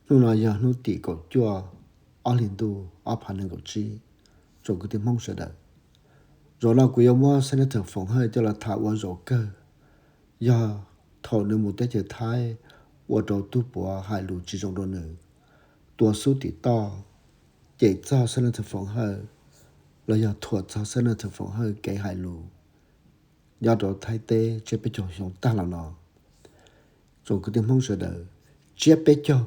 Hnub no yog hnub tim kaum cuaj, ob hlis ntuj ob phav nees nkaum tsib. Tsoom kwv tij Hmoob sawv daws, zaum no kuv yuav muab Senator Foom Hawj coj los tham ua zaum kawg, yog thaum nws mus teb chaws Thaib ua rau tub puav hais lus tsis zoo rau nws, tua xub tim toj, cem txog Senator Foom Hawj, los yog thuam txog Senator Foom Hawj kev hais lus nyob rau Thaib teb tsiab peb caug xyoo tag los no. Tsoom kwv tij Hmoob sawv daws, tsiab peb caug,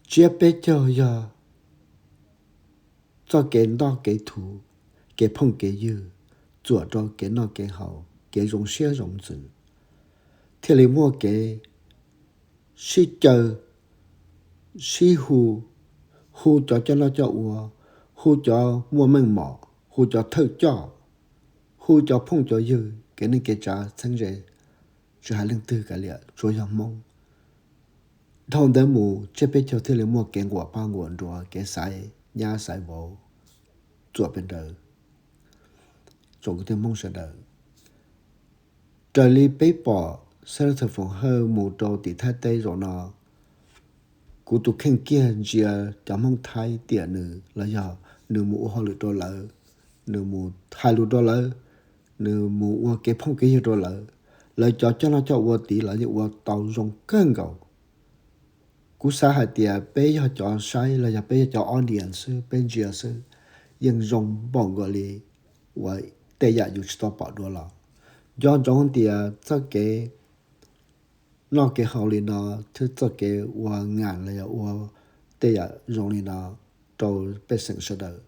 tsiab peb caug yog txoj kev ntoj kev thuv, kev phooj kev ywg, txuam rau kev noj kev haus, kev zoo siab zoo ntsws, thiaj li muaj kev sib caw, sib hu, hu cov coj noj coj ua, hu cov muaj meej mom, hu cov thawj coj, hu cov phooj cov ywg, kev neej kev tsav txheeb ze, tsis hais leej twg kav liam, tsuas yog Hmoob. Dhau ntawd mus tsiab peb caug thiaj li muaj kev nquam paj nquam nruas, kev xaiv nyab xaiv vauv txuam pes daws. Tsoom kwv tij Hmoob sawv daws, raws li peb pom Senator Foom Hawj mus rau tim Thaib teb zaum no, kuv tus kheej kiag ntsia cov Hmoob Thaib tiam nws los yog nws mus ua hauj lwm rau lawv, nws mus hais lus rau lawv, nws mus ua kev phooj kev ywg rau lawv, lawv cov coj noj coj ua tid los yeej ua tau zoo kawg nkaus. Kuv xav hais tias peb yog cov saib los yog peb yog cov audience xwb, peb ntsia xwb, yeej zoo npaum nkaus li uas tej yam yus tsis tau pom dua los. Nco ntsoov tias txoj kev noj kev haus li no, thiab txoj kev ua ngam los yog ua tej yam zoo li no rau pej xeem sawv daws,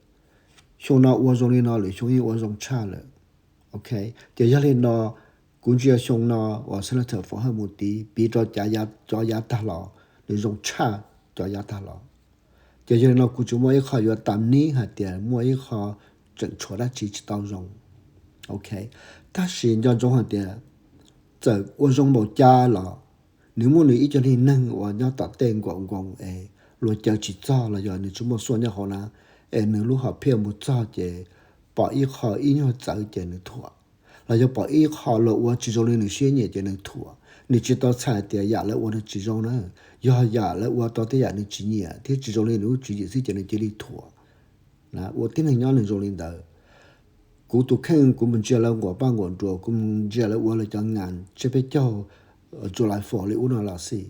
xyoo no ua zoo li no lwm xyoo yeej ua zoo tshaj lawm. Ok, ces yog li no, kuv ntsia xyoo no uas Senator Foom Hawj mus tid piv rau cov yav tag los, nws zoo tshaj cov yav tag los. Ces yog li no kuv tsis muaj ib qho yuav tam nib hais tias muaj ib qho tseem tshuav dab tsi tsis tau zoo. Ok, tab sis nco ntsoov hais tias txawm ua zoo npaum cas los nws muaj nws ib co niag neeg uas nyob tom tej nkaum nkoos es luag caw tsis txog los yog nws tsis muaj xuaj nyob hauv na, es nws lub hom phiaj mus txog ces pom ib qho ib nyuag txawv ces nws thuam, los yog pom ib qho luag ua tsis zoo li nws siab nyiam ces nws thuam. Nws tsis tau txhais tias yam lawv ua nws tsis zoo na, yog yam lawv ua tau tej yam nws tsis nyiam thiab tsis zoo li nws lub tswv yim xwb ces nws cia li thuam. Ua tib neeg nyob nws zoo li ntawd. Kuv tus kheej kuv mus ntsia lawv nquam paj nquam nruas, kuv mus ntsia lawv ua lawv cov ngam tsiab peb caug, July Fourth li ub no los xij,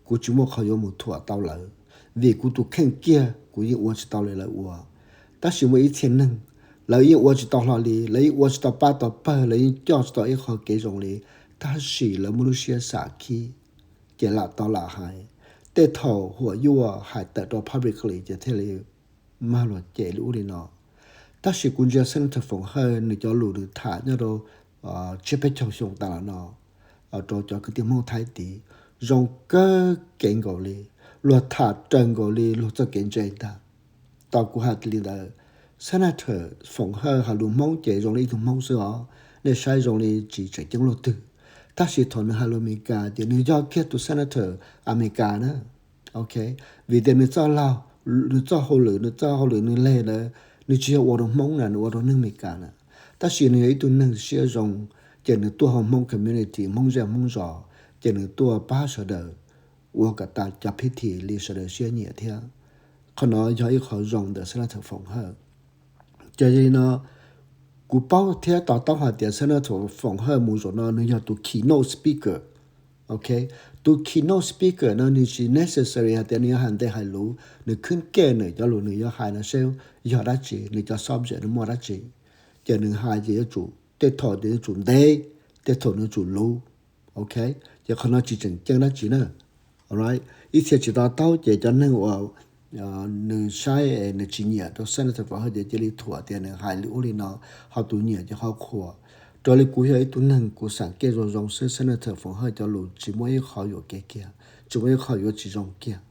kuv tsis muaj qhov yuav mus thuam tau lawv, vim kuv tus kheej kiag kuv yeej ua tsis tau li lawv ua. Tab sis muaj ib txhia neeg, lawv yeej ua tsis tau hlo li, lawv yeej ua tsis tau pab tau pawg, lawv yeej coj tsis tau ib qho kev zoo li, tab sis lawv muaj lub siab xam khib, ces lam tau lam hais. Tej thaum huam yuaj hais tawm rau publicly ces thiaj li mag luag cem li ub li no. Tab sis kuv ntsia Senator Foom Hawj nws cov lus nws tham nyob rau tsiab peb caug xyoo tas los no, rau cov kwv tij Hmoob Thaib tid, zoo kawg kev nkaus li, luag tham raws nkaus li luag txoj kev ntse ntag. Tau kuv hais li ntawd, Senator Foom Hawj hais lus Hmoob ces zoo li ib tug Hmoob xwb os, nej saib zoo li tsis tseem ceeb luaj twg. Tab sis thaum nws hais lus Amelikas ces nws yog kiag tus Senator Amelikas na. Ok, vim tias nws txoj laug, nws txoj hauj lwm, nws txoj hauj lwm nws leg ntawd, nws tsis yog ua rau Hmoob na, nws ua rau neeg Amelikas na. Tab sis nws yog ib tug neeg siab zoo, ces nws tuaj hauv Hmoob community, Hmoob zej Hmoob zos, ces nws tuaj pab sawv daws ua kom tas cov phib thi li sawv daws siab nyiam thiab. Qhov no yog ib qho zoo ntawm Senator Foom Hawj. Ces yog li no, kuv paub thiab to taub hais tias Senator Foom Hawj mus zaum no nws yog tus keynote speaker. Ok, tus keynote speaker no nws tsis necessary hais tias nws yuav hais ntev hais luv, nws khwb kej nws cov lus nws yuav hais no seb yog dab tsi, nws cov subject nws muaj dab tsi. Ces nws hais ces yuav tsum, tej thaum ces yuav tsum ntev, tej thaum nws yuav tsum luv. Ok, ces qhov no tsis tseem ceeb dab tsi na. Ib txhia tsis to taub ces cov neeg uas nws saib nws tsis nyiam rau Senator Foom Hawj ces cia li thuam tias nws hais li ub li no, ho tus nyiam ces ho qhuas. Raws li kuv yog ib tug neeg kuv xam kej zoo zoo xwb, Senator Foom Hawj cov lus tsis muaj ib qho yuam kev kiag, tsis muaj ib qho yuav tsis zoo kiag.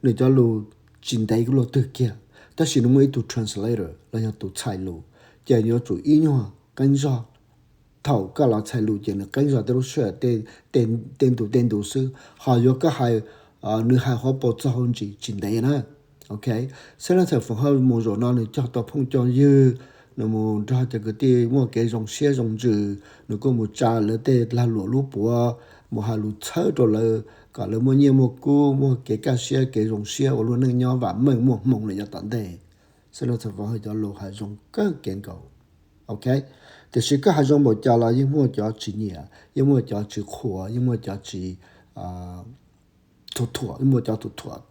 Nws cov lus tsis ntev luaj twg kiag, tab sis nws muaj ib tug translator los yog tus txhais lus, ces yuav tsum ib nyuag qeeb zog. Thaum koj los txhais lus ces nws qeeb zog tej lub sij hawm tej ntu tej ntu xwb, ho yuav koj hais, nws hais hauv paus txog hauv ntsis tsis ntev na. Ok, Senator Foom Hawj mus zaum no nws cog tau phooj cog ywg, nws mus nrog cov kwv tij muaj kev zoo siab zoo ntsws, nws kuj mus tsa lawv tej lag luam lub puav, mus hais lus txhawb rau lawv kom lawv muaj nyiaj muaj kub, muaj kev kaj siab kev zoo siab ua lub neej nyob vam meej muaj hmoo li yav tom ntej. Senator Foom Hawj cov lus hais zoo kawg kev nkaus. Ok, tiam sis koj hais zoo npaum cas los yeej muaj cov tsis nyiam, yeej muaj cov tsis qhuas, yeej muaj cov tsis thuam, yeej muaj cov thuam thuam.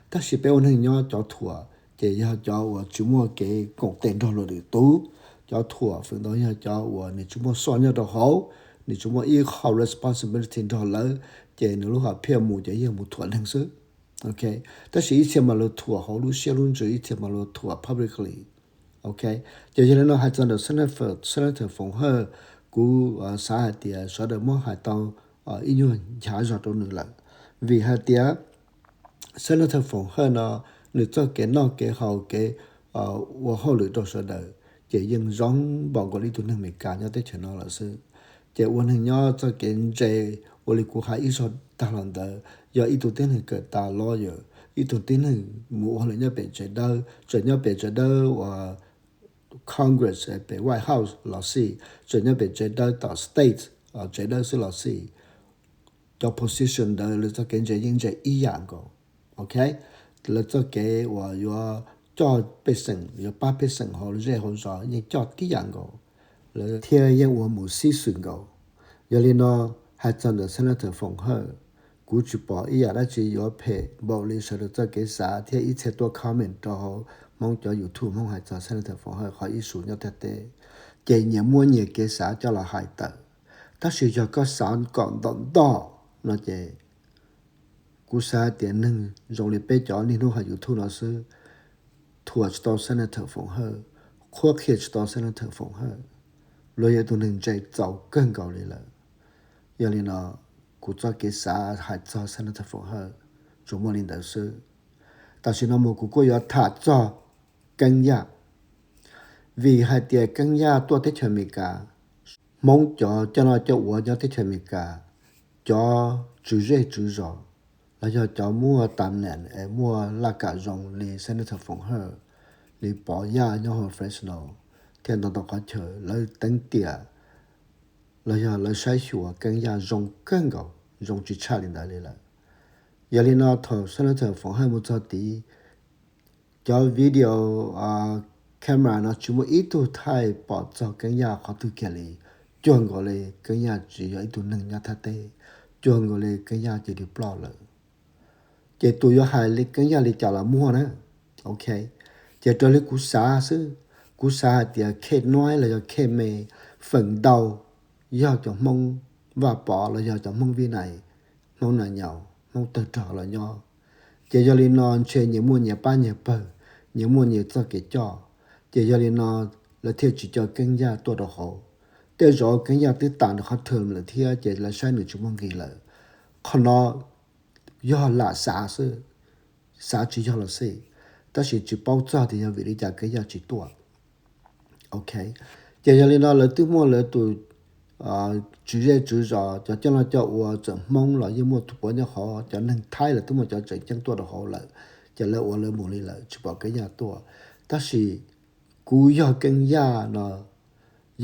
Tab sis peb ua neej nyob cov thuam ces yog cov uas tsis muaj kev koom tes nrog luag lwm tus. Cov thuam feem ntau yog cov uas nws tsis muaj soj nyob rau hauv, nws tsis muaj ib qho responsibility nrog lawv, ces nws lub hom phiaj mus ces yeej mus thuam neeg xwb. Ok, tab sis ib txhia mas luag thuam hauv lub siab lub ntsws, ib txhia mas luag thuam publicly. Ok, ces yog li no hais txog ntawm Senator Foom Hawj, kuv xav hais tias sawv daws muab hais tau ib nyuag nchav zog rau nws lawm, vim hais tias Senator Foom Hawj no nws txoj kev noj kev haus kev ua hauj lwm rau sawv daws ces yeej zoo npaum nkaus li ib tug neeg Amelikas nyob teb chaws no lawm xwb. Ces ua neeg nyob txoj kev ntse, ua li kuv hais ib zaug tag los ntawd, yog ib tug tib neeg kawm tas lawyer, ib tug tib neeg mus ua hauj lwm nyob pem tsev dawb, tseem nyob pem tsev dawb uas Congress, pem White House los xij, tseem nyob pem tsev dawb tom state, tsev dawb xwb los xij, cov position ntawd lawv txoj kev ntse yeej ntse ib yam nkaus. Ok, lawv txoj kev uas yuav coj pej xeem, yuav pab pej xeem hauv zej hauv zos yeej coj tib yam nkaus, lawv thiaj yeej ua mus xib xwm nkaus. Yog li no, hais txog ntawm Senator Foom Hawj, kuv tsis pom ib yam dab tsi yuav phem npaum li sawv daws txoj kev xav thiab ib txhia tuaj comment rau hauv Hmoob cov YouTube Hmoob hais txog Senator Foom Hawj qhov issue nyob Thaib teb, ces nyias muaj nyias kev xav coj los hais tawm. Tab sis yog koj xav kom ntau ntau no ces kuv xav tias neeg zoo li peb cov niaj hnub hais YouTube no xwb, thuam tsis tau Senator Foom Hawj, qhuab qhia tsis tau Senator Foom Hawj, luag yog tus neeg ntse txaus kawg nkaus li lawm. Yog li no, kuv txoj kev xav hais txog Senator Foom Hawj tsuas muaj li ntawd xwb. Tam sim no mus kuv kuj yuav tham txog Keeb Yaj, vim hais tias Keeb Yaj tuaj teb chaws Amelikas, Hmoob cov coj noj coj ua nyob teb chaws Amelikas, cov tswv zej tswv zos, los yog cov muaj tam nam es muaj laj kam zoo li Senator Foom Hawj, li Pov Yaj nyob hauv Fresno, thiab ntau ntau qhov chaw lawv teev tiam los yog lawv saib xyuas Keeb Yaj zoo kawg nkaus, zoo tsis tshaj li ntawd li lawm. Yog li no thaum Senator Foom Hawj mus txog tid, cov video camera no tsis muaj ib tug thaij pom txog Keeb Yaj qhov twg kiag li, cuag nkaus li Keeb Yaj tsis yog ib tug neeg nyob Thaib teb, cuag nkaus li Keeb Yaj cia li ploj lawm. Ces tus yuav hais li Keeb Yaj li cas los muaj na. Ok, ces raws li kuv xav xwb, kuv xav hais tias Khej Nuaib los yog Khej Me feem ntau yog cov Hmoob Vaj Pov los yog cov Hmoob Vib Nais, Hmoob Nas Nyaus, Hmoob tawg rog los nyob. Ces yog li no ntshe nyias muaj nyias pab nyias pawg, nyias muaj nyias txoj kev coj. Ces yog li no lawv thiaj tsis coj Keeb Yaj tuaj rau hauv. Tej zaum Keeb Yaj twb tas nws qhov term lawm thiab ces lawv saib nws tsis muaj nqis lawm. Qhov no yog lam xav xwb, xav tsis yog los xij, tab sis tsis paub txog tias yog vim li cas Keeb Yaj tsis tuaj. Ok, ces yog li no lawv twb muaj lawv tus tswv zej tswv zos, cov coj noj coj ua txawm Hmoob los yeej muaj tus puav nyob hauv, cov neeg Thaib los twb muaj cov tseem ceeb tuaj rau hauv lawm, ces lawv ua lawv mus li lawm tsis pom Keeb Yaj tuaj. Tab sis kuv yog Keeb Yaj no,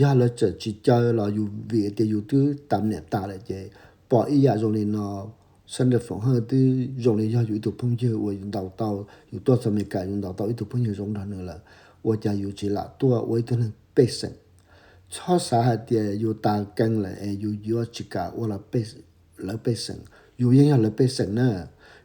yog lawv txawm tsis caw los yus vim tias yus twb tam niam tas lawm ces pom ib yam zoo li no, Senator Foom Hawj twb zoo li yog yus ib tug phooj ywg uas yus ntaus tau, yus tuaj txog Amelikas yus ntaus tau ib tug phooj ywg zoo nrog nws lawm, ua cas yus tsis lam tuaj ua ib tug neeg pej xeem? Txhob xav hais tias yus tas kees lawm es yus yuav tsis kam ua lawv pej xeem, yus yeej yog lawv pej xeem na.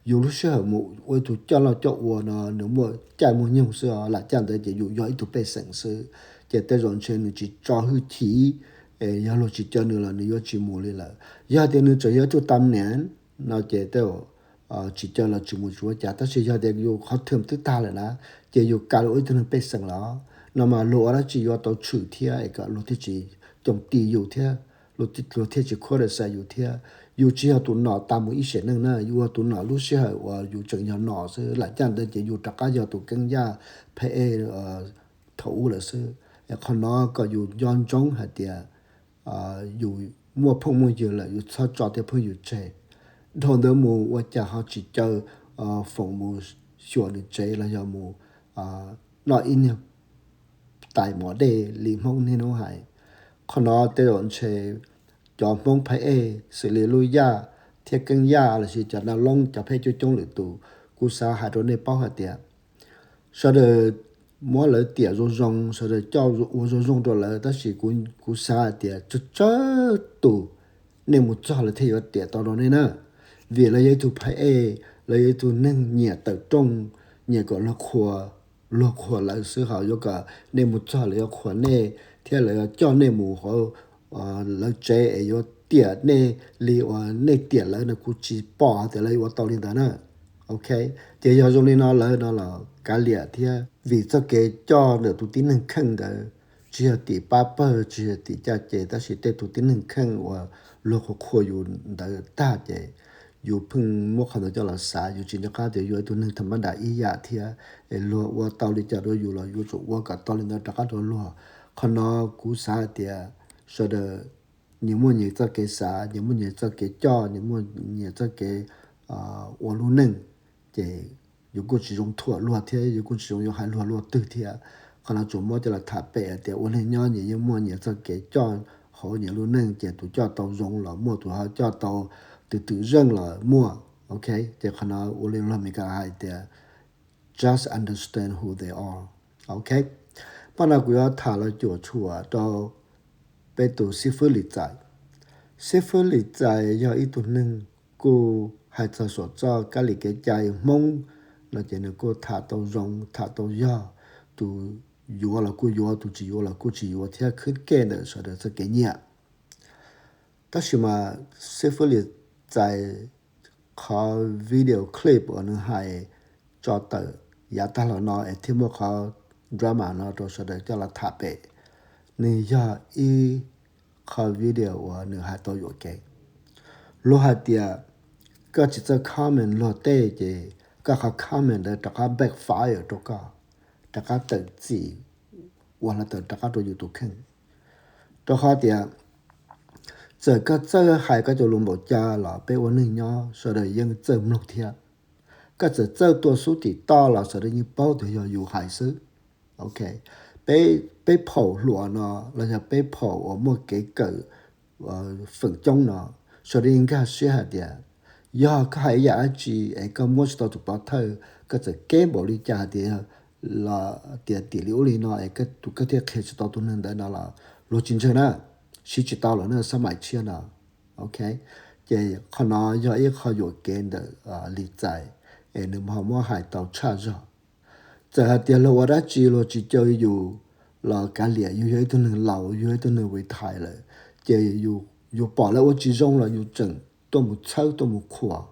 Yus lub sij hawm mus ua ib tug coj noj coj ua no nws muaj caij muaj nyoog xwb os, lam caj ntawd ces yus yog ib tug pej xeem xwb. Ces tej zaum ntshe nws tsis tso hwj chim es yog luag tsis caw nws los nws yuav tsis mus li lawm. Yog tias nws tseem yog ib tug tam niam no ces tej zaum tsis caw los tsis mus tsis ua cas, tab sis yog tias yus qhov term twb tag lawm na, ces yus kav ua ib tug neeg pej xeem los no mas luag ua dab tsi yuav tau tshwm thiab es kom luag thiaj tsis coo ti yus thiab, luag thiaj tsis criticize yus thiab. Yus tsis yog tus nom tas mus ib sim neej na, yus yog tus nom lub sij hawm uas yus tseem yog nom xwb, lam caj ntawd ces yus rov qab yog tus Keeb Yaj phab ej thaum ub lawm xwb. Qhov no kom yus nco ntsoov hais tias yus muaj phooj muaj ywg lawm yus txhob tso tej phooj ywg tseg. Dhau ntawd mus ua cas ho tsis caw Foom mus xyuas nws tsev los yog mus noj ib niag tais mov dej li Hmoob niaj hnub hais. Qhov no tej zaum ntshe cov Hmoob phab ej xws li Lub Yaj thiab Keeb Yaj lossis cov Naj Loob cov pheb coob coob lwm tus. Kuv xav hais rau nej paub hais tias sawv daws muab lawv tiam zoo zoo, sawv daws coj ua zoo zoo rau lawv, tab sis kuv, kuv xav hais tias tsawg tsawg tus nej mus txog lawv thiaj yuav tiam tau rau nej na. Vim lawv yog ib tug phab ej, lawv yog ib tug neeg nyiam tawm rooj, nyiam kom luag qhuas, luag qhuas lawv xwb, ho yuav kom nej mus txog lawv yuav qhuas nej thiab lawv yuav coj nej mus hauv lawv tsev es yuav tiam nej li uas nej tiam lawv no kuv tsis pom hais tias lawv yuav ua tau li ntawd na. Ok, ces yog zoo li no lawm no los kav liam thiab, vim txoj kev coj ntawm tus tib neeg kheej ntawd tsis yog tim pab pawg, tsis yog tim caj ces, tab sis tej tus tib neeg kheej uas luag qhuas qhuas yus ntawd tag ces yus pheej muab qhov ntawd coj los xav, yus tsis nco qab tias yus yog ib tug neeg tham ma das ib yam thiab, es luag ua tau li cas rau yus los yuav tsum ua kom tau li ntawd rov qab rau luag. Qhov no kuv xav hais tias sawv daws nyias muaj nyias txoj kev xav, nyias muaj nyias txoj kev coj, nyias muaj nyias txoj kev ua lub neej, ces yus kuj tsis zoo thuam luag thiab yus kuj tsis zoo yuav hais luag luaj twg thiab. Qhov no tsuas muab coj los tham pem hais tias ua neeg nyob nyias yeej muaj nyias txoj kev coj hauv nyias lub neej, ces tus coj tau zoo los muaj, tus ho coj tau twm twm zeej los muaj. Ok, ces qhov no ua li luag Meskas hais tias just understand who they are. Ok, paj no kuv yuav tham los cuam tshuam rau peb tus xib fwb Lis Txais. Xib fwb Lis Txais yog ib tug neeg kuj hais txog saum txoj kab li kev cai Hmoob no ces nws kuj tham tau zoo tham tau yog, tus yuav los kuj yuav, tus tsis yuav los kuj tsis yuav thiab khwb kev ntawm sawv daws txoj kev nyiam. Tab sis mas xib fwb Lis Txais qhov video clip uas nws hais tso tawm yav tag los no es thiaj muaj qhov drama no rau sawv daws coj los tham pem, nws yog ib qho video uas nws hais tau yuam kev. Luag hais tias koj tsis txawj comment luag tej ces koj qhov comment ntawd rov qab backfire rau koj, rov qab tawm txim ua hluav taws rov qab rau yus tus kheej. Rau qhov tias txawm koj txawj hais koj cov lus npaum cas los peb ua neeg nyob sawv daws yeej txawj mloog thiab. Koj txawm txawj tua xub tim toj los sawv daws yeej paub tias yog yus hais xwb. Ok, peb, peb phaum hluas no los yog peb phaum uas muaj kev kawm feem coob no, sawv daws yeej nkag siab hais tias yog koj hais ib yam dab tsi es koj muab tsis tau tus pov thawj, koj txawm keb npaum li cas hais tias los tias tim li ub li no es tus koj thiaj qhia tsis tau tus neeg ntawd no los luag tsis ntseeg na, siv tsis tau lawm na xab maim tshiab no. Ok, ces qhov no yog ib qho yuam kev ntawm Lis Txais es nws ho muab hais tau tshaj zog. Txawm hais tias luag ua dab tsi luag tsis caw yus los kav liam, yus yog ib tug neeg laus, yus yog ib tug neeg retire lawm, ces yus pom lawv ua tsis zoo los yus tseem tuaj mus txhawb tuaj mus qhuas.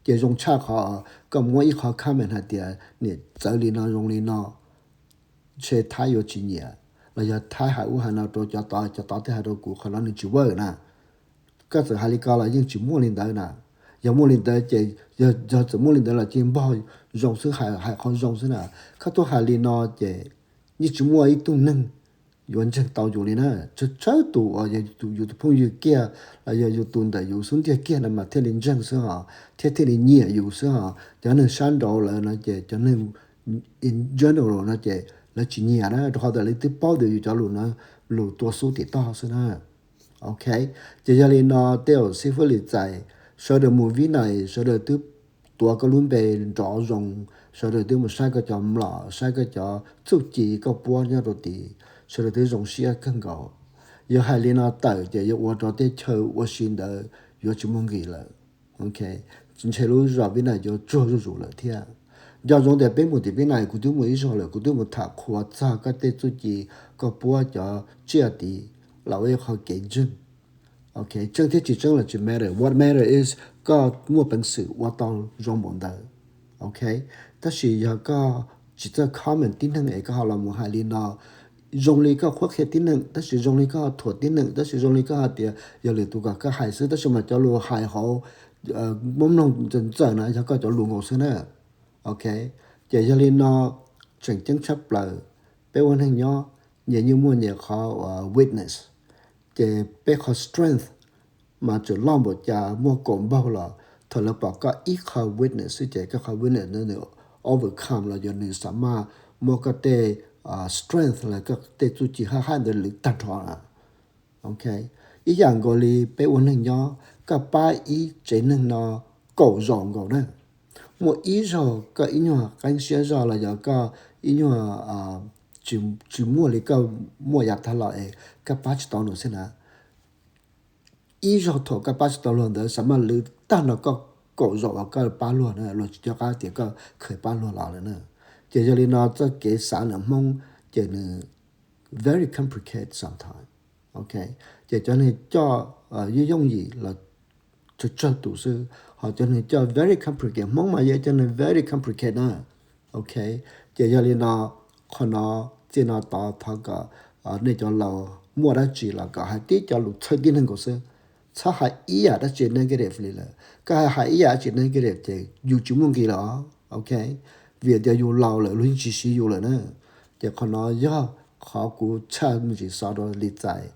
Ces zoo tshaj qhov koj muab ib qho comment hais tias niam txawv li no zoo li no, ntshe Thaib yuav tsis nyiam, los yog Thaib hais ub hais no rau cov tod, cov tod thiaj hais rau kuv, qhov no nws tsis work na. Koj txawm hais li ko los yeej tsis muaj li ntawd na. Yog muaj li ntawd ces, yog, yog txawm muaj li ntawd los cia npog zoo xwb, hais, hais qhov zoo xwb na. Koj tuaj hais li no ces yeej tsis muaj ib tug neeg yuav ntseeg tau yus li na. Tsawg tsawg tus uas yog yus tus phooj ywg kiag los yog yus tus ntawm yus xub ntiag kiag no mas thiaj li ntseeg xwb hos, thiab thiaj li nyiam yus xwb hos. Cov neeg sab nraud lawm no ces cov neeg in general no ces lawv tsis nyiam na, rau qhov tias lawv twb paub tias yus cov lus no lus tua xub tim toj xwb na. Ok, ces yog li no tej zaum xib fwb Lis Txais, sawv daws mus Vib Nais sawv daws twb tuav koj lub npe nrov zoo, sawv daws twb mus saib koj cov mlom, saib koj cov txuj ci koj puab nyob rau tid, sawv daws twb zoo siab kawg nkaus. Yog hais li no tawm ces yuav ua rau teb chaws ua si ntawd yuav tsis muaj nqis lawm. Ok, ntshe lub zos Vib Nais yuav tsuag zuj zus lawm thiab. Nco ntsoov tias peb mus tim Vib Nais, kuv twb mus ib zaug lawm, kuv twb mus tham qhuas txog koj tej txuj ci koj puab cov tsiaj tid los ua ib qho kev ntseeg. Ok, tseeb thiab tsis tseeb los tsis matter. What matter is koj muaj peev xwm ua tau zoo npaum ntawd. Ok, tab sis yog koj tsis txawj comment tib neeg es koj ho los mus hais li no, zoo li koj qhuab qhia tib neeg, tab sis zoo li koj ho thuam tib neeg, tab sis zoo li koj hais tias yog lwm tus kom koj hais xwb, tab sis mas cov lus hais hauv muab mloog ntxawm ntxawm na yog koj cov lus nkaus xwb na. Ok, ces yog li no, tseem ceeb tshaj plaws, peb ua neeg nyob, nyias yeej muaj nyias qhov weakness, ces peb qhov strength mas tseem loj npaum cas muaj kaum npaug los thaum lawv pom koj ib qho weakness xwb ces koj qhov weakness ntawd nws overcome los yog nws xav maj muab koj tej strength los koj tej txuj ci haj haib ntawd lwv tag nrho na. Ok, ib yam nkaus li peb ua neeg nyob, koj pab ib tsev neeg no kaum zaus nkaus na. Muaj ib zaug koj ib nyuag qeeb siab zog los yog koj ib nyuag tsis muaj li koj muaj yav tag los es koj pab tsis tau nws xwb na. Ib zaug thaum koj pab tsis tau luag ntawd xav mas lwm tag no koj kaum zaus uas koj pab luag na, luag tsis nco qab tias koj kheev pab luag los lawm na. Ces yog li no txoj kev xav ntawm Hmoob ces nws very complicated sometimes. Ok, ces cov neeg coj yooj yooj yim los tsawg tsawg tus xwb, ho cov neeg coj very complicated, Hmoob mas yog cov neeg very complicated na. Ok, ces yog li no, qhov no txij no tod thov kom nej cov laus muaj dab tsi los kom hais tib cov lus txhawb tib neeg nkaus xwb, txhob hais ib yam dab tsi negative li lawm. Koj hais hais ib yam dab tsi negative ces yus tsis muaj nqis lawm. Ok, vim tias yus laus lawm luag yeej tsis siv yus lawm na. Ces qhov no yog qhov kuv tshaj me ntsis xov rau Lis Txais,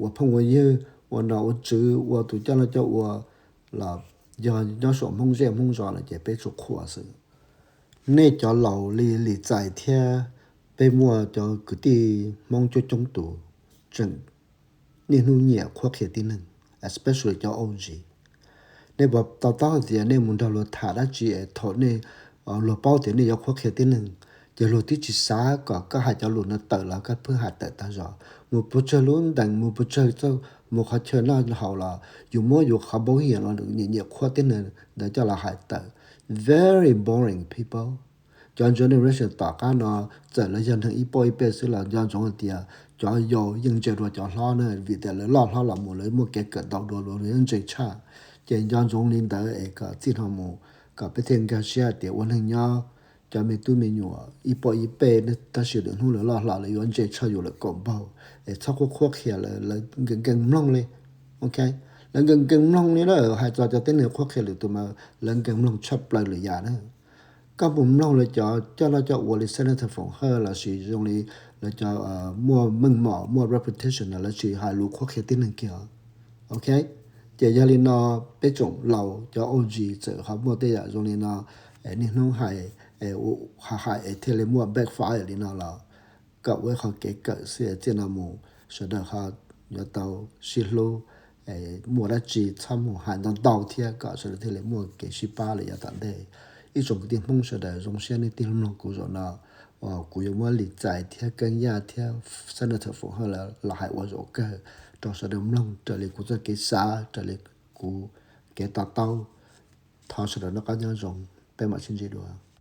ua phooj ua ywg, ua nom ua tswv, ua tus coj noj coj ua los yog nyob saum Hmoob zej Hmoob zos lawm ces peb tsum qhuas xwb. Nej cov laus li Lis Txais thiab peb muaj cov kwv tij Hmoob coob coob tus tseem niaj hnub nyiam qhuab qhia tib neeg, especially cov OG. Nej puas to taub hais tias nej mus nrog luag tham dab tsi es thaum nej, luag paub tias nej yuav qhuab qhia tib neeg, ces luag twb tsis xav kom koj hais cov lus no tawm los koj pheej hais tawm tag zog. Mus puas tsawg lub ntees, mus puas tsawg txoj, mus qhov chaw noj haus los yus muab yus qhov npaub hiam los nyiam nyiam qhuab tib neeg ntawd coj los hais tawm. Very boring people. Cov generation tom qab no txawm lawv yog neeg ib pauj ib pej xwb los nco ntsoov hais tias cov yau yeej ntse dua cov hlob na, vim tias lawv loj hlob los mus lawv muaj kev kawm ntau dua, luag yeej ntse tshaj. Ces nco ntsoov li ntawd es kom txij no mus kom peb thiaj nkag siab hais tias ua neeg nyob, cov me tub me nyuam ib pauj ib pej tab sis lwm hnub lawv loj hlob lawv yuav ntse tshaj yus lawm kaum npaug, es txhob qhuab qhuab qhia lawv, lawv nkees nkees mloog li. Ok, lawv nkees nkees mloog li na, hais txog cov tib neeg qhuab qhia lwm tus mas lawv nkees mloog tshaj plaws lwm yam na. Koj mus mloog lawv cov coj noj coj ua li Senator Foom Hawj lossis zoo li lawv cov muaj meej mom muaj reputation no lawv tsis hais lus qhuab qhia tib neeg kiag. Ok, ces yog li no peb tsoom laus cov OG txawm ho muaj tej yam zoo li no, niaj hnub hais, hais hais es thiaj li muaj backfire li no los kom ua ib qho kev kawm xwb, txij no mus sawv daws ho yuav tau sib hlub, muaj dab tsi txhob mus hais ntau ntau thiab kom sawv daws thiaj li muaj kev sib pab lawm yav tom ntej. Ib tsoom kwv tij Hmoob sawv daws zoo siab nej tig mloog kuv zaum no, kuv yuav muab Lis Txais thiab Keeb Yaj thiab Senator Foom Hawj los hais ua zaum kawg rau sawv daws mloog raws li kuv txoj kev xav, raws li kuv kev to taub. Thov sawv daws noj qab nyob zoo, peb mam sib ntsib dua.